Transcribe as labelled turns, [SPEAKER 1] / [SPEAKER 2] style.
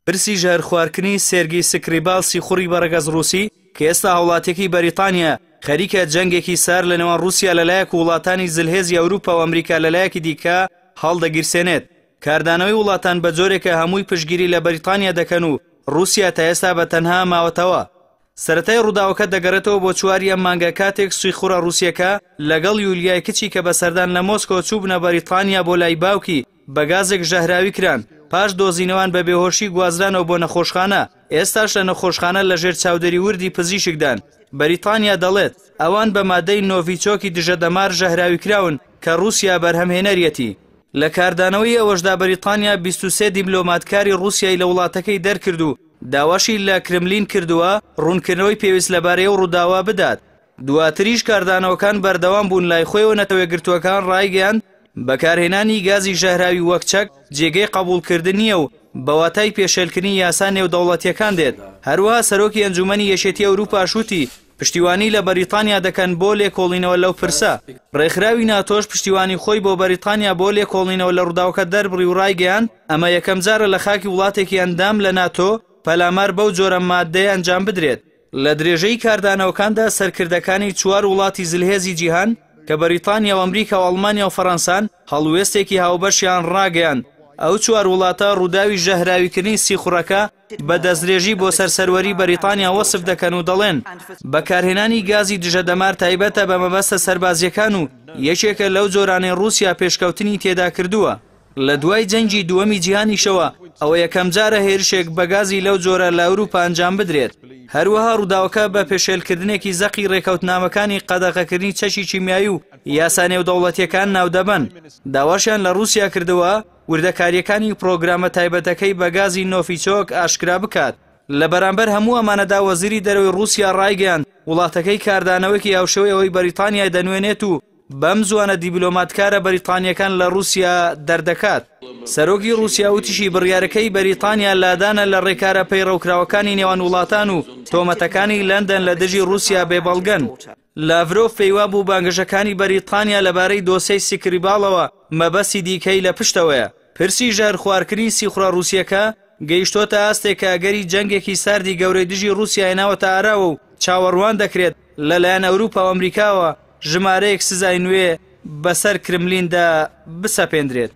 [SPEAKER 1] پرسی ژەهرخوارکردنی سێرگی سکریبال سیخوڕی بە ڕەگەز ڕووسی کە ئێستا هاوڵاتیەکی بەریتانیایە، خەریکە جەنگێکی سارد لە نێوان ڕووسیا لەلایەک و وڵاتانی زلهێزی ئەوروپا و ئەمریکا لەلایەکی دیکە هەڵدەگیرسێنێت. کاردانەوەی وڵاتان بە جۆرێکە هەمووی پشتگیری لە بەریتانیا دەکەن و ڕووسیا تا ئێستا بە تەنها ماوەتەوە. سەرەتای ڕووداوەکە دەگەڕێتەوە بۆ چواری ئەم مانگە کاتێک سیخوڕە ڕووسییەکە لەگەڵ یولیای کچی کە بە سەردان لە مۆسکۆ چووبنە بەریتانیا بۆ لای باوکی بە گازێک ژەهراوی کران، پاش دۆزینەوان بە بێهۆشی گوازرانەوە بۆ نەخۆشخانە، ئێستاش لە نەخۆشخانە لەژێر چاودێری وردی پزیشکدان. بەریتانیا دەڵێت، ئەوان بە مادەی نۆڤیچۆکی دژەدەمار ژەهراوی کراون کە ڕووسیا بەرهەمهێنەریەتی. لە کاردانەوەی ئەوەشدا بەریتانیا 23 دیبلۆماتکاری ڕووسیای لە وڵاتەکەی دەرکرد و داواشی لە کرملین کردووە ڕوونکردنەوەی پێویست لەبارەی ئەو ڕووداوە بدات. دواتریش کاردانەوەکان بەردەوام بوون، لای خۆیەوە نەتەوەیەکگرتووەکان ڕایگەیاند، بەکارهێنانی گازی ژەهراوی وەک چەک جێگەی قبوڵکردن نییە و بە واتای پێشێلکردنی یاسا نێودەوڵەتییەکان دێت. هەروەها سەرۆکی ئەنجوومەنی یەکێتی ئەوروپاش وتی، پشتیوانی لە بەریتانیا دەکەن بۆ لێکۆڵینەوە لەو پرسە. ڕێکخراوی ناتۆش پشتیوانی خۆی بۆ بەریتانیا بۆ لێکۆڵینەوە لە ڕووداوەکە دەربڕی و ڕایگەیاند، ئەمە یەکەمجارە لە خاکی وڵاتێکی ئەندام لە ناتۆ پەلامار بەو جۆرە ماددەیە ئەنجام بدرێت. لە درێژەی کاردانەوەکاندا سەرکردەکانی چوار وڵاتی زلهێزی جیهان کە بەریتانیا و ئەمریکا و ئەڵمانیا و فەرەنسان هەڵوێستێکی هاوبەشیان ڕاگەیاند. ئەو چوار وڵاتە ڕووداوی ژەهراویکردنی سیخوڕەکە بە دەستدرێژی بۆ سەر سەروەری بەریتانیا وەسف دەکەن و دەڵێن بەکارهێنانی گازی دژەدەمار تایبەتە بە مەبەستە سەربازییەکان و یەکێکە لەو جۆرانەی ڕووسیا پێشکەوتنی تێدا کردووە. لە دوای جەنگی دووەمی جیهانیشەوە ئەوە یەکەمجارە هێرشێک بە گازی لەو جۆرە لە ئەوروپا ئەنجام بدرێت. هەروەها ڕووداوەکە بە پێشێلکردنێکی زەقی ڕێکەوتنامەکانی قەدەغەکردنی چەکی کیمیایی و یاسا نێودەوڵەتییەکان ناودەبەن. داواشیان لە ڕووسیا کردووە وردەکارییەکانی پرۆگرامە تایبەتەکەی بە گازی نۆفیچۆک ئاشکرا بکات. لە بەرامبەر هەموو ئەمانەدا وەزیری دەرەوەی ڕووسیا ڕایگەیاند، وڵاتەکەی کاردانەوەیەکی هاوشێوەی ئەوەی بەریتانیای دەنوێنێت و بەم زووانە دیبلۆماتکارە بەریتانییەکان لە ڕووسیا دەردەکات. سەرۆکی ڕووسیا وتیشی بڕیارەکەی بەریتانیا لادانە لە ڕێکارە پەیڕەوکراوەکانی نێوان وڵاتان و تۆمەتەکانی لەندەن لە دژی ڕووسیا بێ بەڵگەن. لاڤرۆڤ پێیوابوو بانگەشەکانی بەریتانیا لەبارەی دۆسێی سکریباڵەوە مەبەستی دیکەی لە پشتەوەیە. پرسی ژەهرخوارکردنی سیخوڕە ڕووسییەکە گەیشتۆتە ئاستێک کە ئەگەری جەنگێکی ساردی گەورەی دژی ڕووسیا هێناوەتە ئاراوە و چاوەڕوان دەکرێت لەلایەن ئەوروپا و ئەمریکاوە ژمارەیەک سزای نوێ بەسەر کرملیندا بسەپێندرێت.